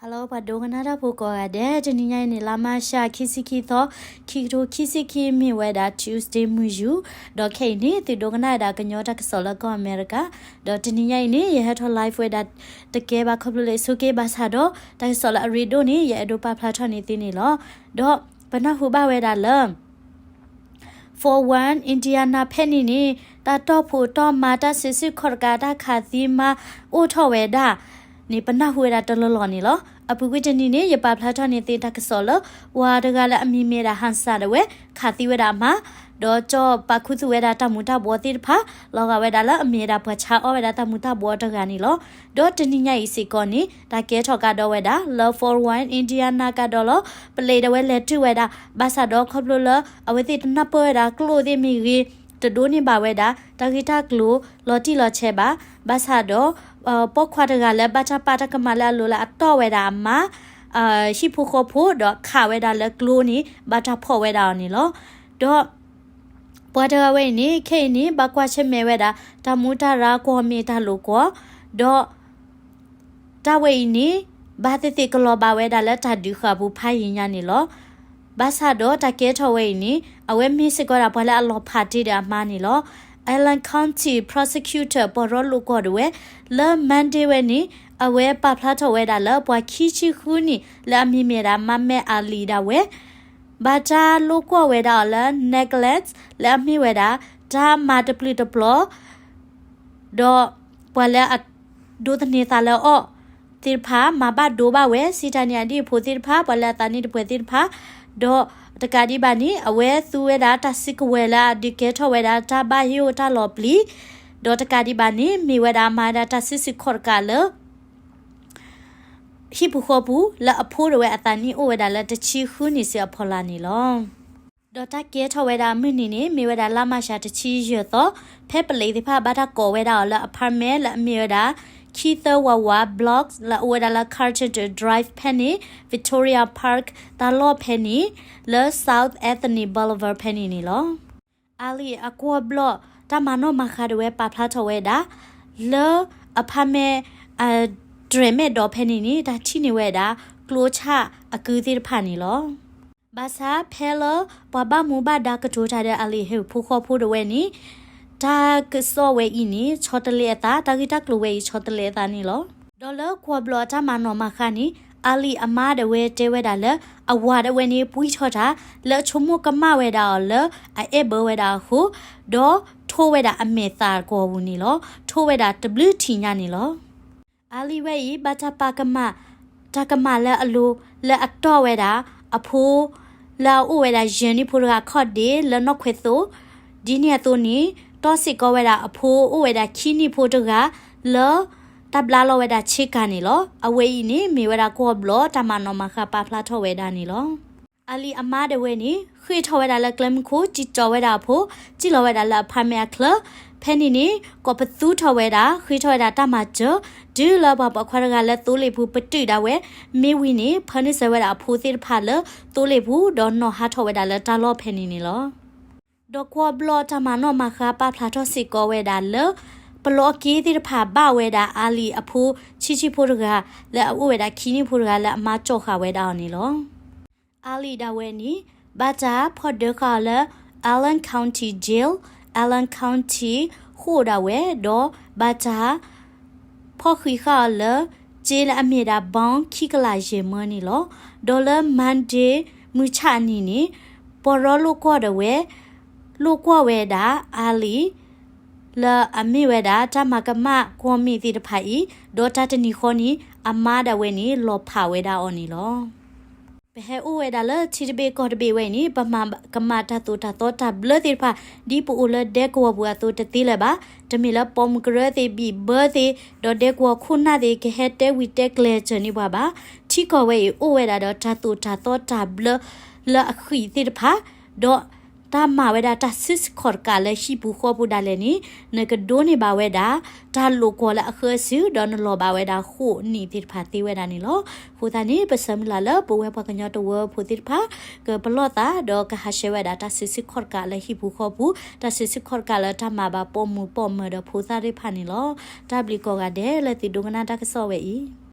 Hello ပှၤဒိကနၣ်တၢ်ဖိကိးဂၤဒဲး, တနံၤညါအံၤန့ၣ် လါမၢ်ၡး ခံဆံခံသီ, ခံကထိခံဆံခံ မ့ၢ်ဝဲဒၣ် Tuesday မုၢ်ယူၤ, ဒီးခဲအံၤန့ၣ် သုဒိကနၣ်ဝဲဒၣ်ကညီတၢ်ကစီၣ်လၢကီၢ်အမဲရကၤ, ဒီးတနံၤညါအံၤန့ၣ် ယဟဲထီၣ် live ဝဲဒၣ်တကဲဘၣ် ခီဖျိလၢအဆိက့ဘၣ်ဆၣ်ဒီး တၢ်ကစီၣ်လၢအရ့ဒိၣ်န့ၣ် ယအဲၣ်ဒိးပာ်ဖျါထီၣ်န့ၢ်သုန့ၣ်လီၤ. ဒီးပနၢ်ဟူဘၣ်ဝဲဒၣ်လၢ Fort Wayne Indiana ဖဲန့ၣ်န့ၣ် တၢ်တီၢ်ဖှိၣ်တီၢ်မၤ တၢ်စုဆူၣ်ခီၣ်တကး တၢ်ခးသံမၤအိၣ်ထီၣ်ဝဲဒၣ်န့ၣ် ပနၢ်ဟူဝဲဒၣ်တလီၢ်လီၢ်န့ၣ်လီၤ. အပူၤကွံာ်တနံၤန့ၣ် ယပာ်ဖျါထီၣ်န့ၢ်သုတၢ်ကစီၣ်လၢ ပှၤတဂၤလၢအမံၤမ့ၢ်ဝဲဒၣ် ဟၣ်စၣ် ဒၣ်ဝဲ ခးသံဝဲဒၣ်အမါ, ဒီးကၠီၣ်ပာ်ခူသူၣ်ဝဲဒၣ်တၢ်မူၤတၢ်ဘှီးသ့ၣ်တဖၣ် လီၤဂာ်ဝဲဒၣ်လၢအမ့ၢ်ဝဲဒၣ်ပှၤဆါအီၣ်ဝဲဒၣ်တၢ်မူၤတၢ်ဘှီးတဂၤန့ၣ်လီၤ. ဒီးတနံၤညါအံၤစ့ၢ်ကီးန့ၣ် တၢ်ကဲထီၣ်ကဒီးဝဲဒၣ် လၢ Fort Wayne Indiana ကဒီးလီၤ. ပလံးဒၣ်ဝဲလဲၤတုၤဝဲဒၣ် ဘၣ်ဆၣ်ဒီးခီဖျိလၢ အဝဲသ့ၣ်တနၢ်ပၢၢ်ဝဲဒၣ်ကျိၣ်သ့ၣ်မ့ၢ်ဂ့ၤ, တဒိးန့ၢ်ဘၣ်ဝဲဒၣ် တၢ်ဂ့ၢ်တၢ်ကျိၤလီၤတံၢ်လီၤဆဲးဘၣ်. ဘၣ်ဆၣ်ဒီး ပိာ်ခွါတဂၤလၢဘၣ်တၢ်ပာ်တၢ်ကမၣ်လၢအလိၤ လၢအတီၢ်ဝဲဒၣ်အမါ ဟံၣ်ဖိဃီဖိ ဒီးခးဝဲဒၣ်လၢကျိန့ၣ် ဘၣ်တၢ်ဖီၣ်ဝဲဒၣ်အီၤန့ၣ်လီၤ. ဒီး ပှၤတဂၤဝဲအံၤန့ၣ် ခဲအံၤန့ၣ် ဘၣ်ကွၢ်ဆၢၣ်မဲာ်ဝဲဒၣ် တၢ်မူတၢ်ရၢ ကွီၢ်မ့ၢ်တၢ်လိာ်ကွီၢ်, ဒီး တၢ်ဝဲအံၤန့ၣ် ဘၣ်သ့ၣ်သ့ၣ်ကလီၤဘၣ်ဝဲဒၣ်လၢတၢ်ဒုးဃာ်ပူၤဖးယံာ်ညါန့ၣ်လီၤ. ဘၣ်ဆၣ်ဒီးတၢ်ကဲထီၣ်ဝဲအံၤန့ၣ် အဝဲမ့ၢ်စ့ၢ်ကီးဒၣ်ပှၤလၢအလီၤဖးတ့ၢ်ဒီးအမါန့ၣ်လီၤ. Allen County Prosecutor ပှၤရီလိာ်ကွီၢ်ဒၣ်ဝဲ လၢ Monday ဝဲန့ၣ် အဝဲပာ်ဖျါထီၣ်ဝဲဒၣ်လၢ ပှၤခံဆံဃုနံၣ် လၢအမံၤမ့ၢ်ဝဲဒၣ် Muhammad Ali ဒၣ်ဝဲ ဘၣ်တၢ်လိာ်ကွီၢ်ဝဲဒၣ်အီၤလၢ necklace လၢအမ့ၢ်ဝဲဒၣ် တၢ်မၤတပျုာ်တပျီၤ ဒီးပှၤလၢအဒိးသန့ၤသးလၢအီၤသ့ၣ်တဖၣ် မၤဘၣ်ဒိဘၣ်ဝဲ စံးတၢ်န့ၣ်အဒံၣ်အဖိသ့ၣ်တဖၣ် ပှၤလၢအသးနံၣ်တပှဲၤသ့ၣ်တဖၣ်, ဒီးတကးဒံးဘၣ်န့ၣ် အဝဲသူဝဲဒၣ်တၢ်စုကဝဲၤလၢအဒုးကဲထီၣ်ဝဲဒၣ်တၢ်ဘၣ်ဟ့ၣ်အိၣ်တၢ်လီၤပျံၤ, ဒီးတကးဒံးဘၣ်န့ၣ် မ့ၢ်ဝဲဒၣ်မၤဝဲဒၣ်တၢ်စုဆူၣ်ခီၣ်တကးလၢ ဟံၣ်ပူၤဃီပူၤ လၢအဖိဒၣ်ဝဲအသးနံၣ်အိၣ်ဝဲဒၣ်လၢတဆံဃုနံၣ်စ့ၢ်အဖီလာ်န့ၣ်လီၤ. ဒီးတၢ်ကဲထီၣ်ဝဲဒၣ်အမုၢ်နံၤန့ၣ် မ့ၢ်ဝဲဒၣ်လါမၢ်ၡးတဆံယဲၢ်သီ, ဖဲပလံးသ့ၣ်တဖၣ်ဘၣ်တၢ်ကိးဝဲဒၣ်အီၤလၢ apartment လၢအမ့ၢ်ဝဲဒၣ် ခံသၢဝးဝး blocks လၢအအိၣ်ဝဲဒၣ်လၢ Carter Drive ဖဲန့ၣ် Victoria Park တၢ်လီၢ်ဖဲန့ၣ် လၢ South Anthony Boulevard ဖဲန့ၣ်န့ၣ်လီၤ. Ali အကွီၢ်ဘျီၣ်တၢ်မၤနီၣ်မၤဃါဒၣ်ဝဲပာ်ဖျါထီၣ်ဝဲဒၣ် လၢ apartment အတြဲၤမဲာ်ဒီးဖဲန့ၣ်န့ၣ် တၢ်ထံၣ်န့ၢ်ဝဲဒၣ် ကျိဆၣ်အကုသ့ၣ်တဖၣ်န့ၣ်လီၤ. ဘၣ်ဆၣ်ဖဲလၢပှၤဘၣ်မူဘၣ်ဒါကတိၤတၢ်ဒီး Ali ဟံၣ်ဖိဃီဖိဒၣ်ဝဲန့ၣ် တၢ်ကစီၣ်ဝဲအံၤန့ၣ် ဆီတလဲအသး, တၢ်ဂ့ၢ်တၢ်ကျိၤဝဲအံၤ ဆီတလဲအသးန့ၣ်လီၤ. ဒီးလၢကွီၢ်ဘျီၣ်တၢ်မၤနီၣ်မၤဃါန့ၣ် Ali အမါဒၣ်ဝဲတဲဝဲဒၣ်လၢ အဝၤဒၣ်ဝဲန့ၣ် ပှံထီၣ်တၢ် လၢအဆိကမိၣ်ကမၣ်ဝဲဒၣ်အီၤလၢအအဲၣ်ဘၢဝဲဒၣ်အဃိ, ဒီးထိဝဲဒၣ်အမဲာ်သၣ်ကဝီၤပူၤန့ၣ်လီၤ. ထိဝဲဒၣ်တဘျုးထံၣ်ညါန့ၣ်လီၤ. Ali ဝဲအံၤ ဘၣ်တၢ်ပာ်ကမၣ် တၢ်ကမၣ်လၢအလိၤ လၢအတီၢ်ဝဲဒၣ်အဖိ လၢအအိၣ်ဝဲဒၣ်ယဲၢ်နံၣ်ဖိတဂၤခီၣ်ဒ့ လၢနီၣ်ခွဲးသိး, ဒ်န့ၣ်အသိးန့ၣ် တီၢ်စ့ၢ်ကီးဝဲဒၣ်အဖိအိၣ်ဝဲဒၣ်ခံနံၣ်ဖိတဂၤ လၢတၢ်ဘျါလီၤဝဲဒၣ်ဆ့ကၤန့ၣ်လီၤ. အဝဲအံၤန့ၣ် မ့ၢ်ဝဲဒၣ်ကွီၢ်ဘျီၣ်တၢ်မၤနီၣ်မၤဃါပာ်ဖျါထီၣ်ဝဲဒၣ်န့ၣ်လီၤ. Ali အမါဒၣ်ဝဲန့ၣ် ဃ့ၢ်ထီၣ်ဝဲဒၣ်လၢကျဲမုၢ်ခိၣ် စံၣ်ကၠီဝဲဒၣ်အဖိ စံၣ်လီၤဝဲဒၣ်လၢ apartment အချၢ, ဖဲန့ၣ်န့ၣ် ကိးပသူထီၣ်ဝဲဒၣ် ဃ့ထီၣ်ဝဲဒၣ်တၢ်မၤစၢၤ တုၤလၢပှၤပိာ်ခွါတဂၤလၢသိလ့ၣ်ပူၤ ပတုာ်ဒၣ်ဝဲ, မ့ၢ်ဝံၤန့ၣ် ဖၢနုာ်စၢၤဝဲဒၣ်အဖိသ့ၣ်တဖၣ်လၢသိလ့ၣ်ပူၤ ဒီးနီၣ်ဟးထီၣ်ဝဲဒၣ်လၢတၢ်လီၢ်ဖဲန့ၣ်န့ၣ်လီၤ. ဒီးကွီၢ်ဘျီၣ်တၢ်မၤနီၣ်မၤဃါပာ်ဖျါထီၣ်စ့ၢ်ကီးဝဲဒၣ်လၢ ပလီၢ်အက့သ့ၣ်တဖၣ်ဘၣ်ဝဲဒၣ် Ali အဖိဆံးဆံးဖိတဂၤ လၢအအိၣ်ဝဲဒၣ်ခံနံၣ်ဖိတဂၤလၢအမါကၠီၣ်ဃာ်ဝဲဒၣ်အီၤန့ၣ်လီၤ. Ali ဒၣ်ဝဲန့ၣ် ဘၣ်တၢ်ဖီၣ်ဒၢဃာ်အီၤလၢ Allen County Jail, Allen County ဃိာ်ဒၣ်ဝဲ ဒီးဘၣ်တၢ် ဖီၣ်ဃံးဃာ်အီၤလၢ ကၠ့လၢအမ့ၢ်ဒၣ် bond ခံကလးယဲၢ်မၢန့ၣ်လီၤ. ဒီးလၢ Monday မုၢ်ဆၣ်အနံၤန့ၣ် ပှၤရီလိာ်ကွီၢ်ဒၣ်ဝဲ လိာ်ကွီၢ်ဝဲဒၣ် Ali လၢအမ့ၢ်ဝဲဒၣ်တၢ်မၤကမၣ်ကွီၢ်မ့ၢ်သ့ၣ်တဖၣ်အံၤ, ဒီးတၢ်တနံၤဃီန့ၣ် အမါဒၣ်ဝဲန့ၣ် လီၤဖးဝဲဒၣ်အီၤန့ၣ်လီၤ. ပဟဲအိၣ်ဝဲဒၣ်လၢထံတဘ့ၣ်ကီၢ်တဘ့ၣ်ဝဲအံၤန့ၣ် ပမၤကမၣ်တၢ်သိၣ်တၢ်သီတၢ်ဘျၢသ့ၣ်တဖၣ် ဒ်ပအိၣ်လၢဒဲကဝီၤပူၤအသိးတသ့လၢၤဘၣ်. တမ့ၢ်လၢပိာ်မုၣ်ကရၢသ့ၣ် ဘံၣ်ဘၢသ့ၣ် ဒီးဒဲကဝီၤခိၣ်နၢ်သ့ၣ် ကဟဲတဲဝံၤတဲကျဲၤစၢၤန့ၢ်ပှၤဘၣ်. ထံကီၢ်ဝဲအံၤအိၣ်ဝဲဒၣ်ဒီးတၢ်သိၣ်တၢ်သီတၢ်ဘျၢလၢအဃံးသ့ၣ်တဖၣ်, ဒီးတၢ်မၤဝဲဒၣ်တၢ်စုဆူၣ်ခီၣ်တကးလၢဟံၣ်ပူၤဃီပူၤဒၣ်လဲာ်န့ၣ် နကဒိးန့ၢ်ဘၣ်ဝဲဒၣ် တၢ်လိာ်ကွီၢ်လၢအဃၢအစု ဒီးနလီၤဘၣ်ဝဲဒၣ်ဃိးနံၣ်သ့ၣ်တဖၣ်သ့ဝဲဒၣ်န့ၣ်လီၤ. အဃိသတးန့ၣ် ပဆၢမုၢ်လၢ်လၢပဝဲပှၤကညီတဝၢဖိသ့ၣ်တဖၣ် ကပလီၢ်သးဒီးကဟးဆှဲးဝဲဒၣ်တၢ်စုဆူၣ်ခီၣ်တကးလၢဟံၣ်ပူၤဃီပူၤ, တၢ်စုဆူၣ်ခီၣ်တကးလၢတၢ်မၤဘၣ်ပိာ်မုၣ်ပိာ်မၢၤဒီးဖိသၣ်သ့ၣ်တဖၣ်န့ၣ်လီၤ. တၢ်ဘျုးကိးဂၤဒဲးလၢသုဒိကနၣ်တၢ်ကစီၣ်ဝဲအံၤ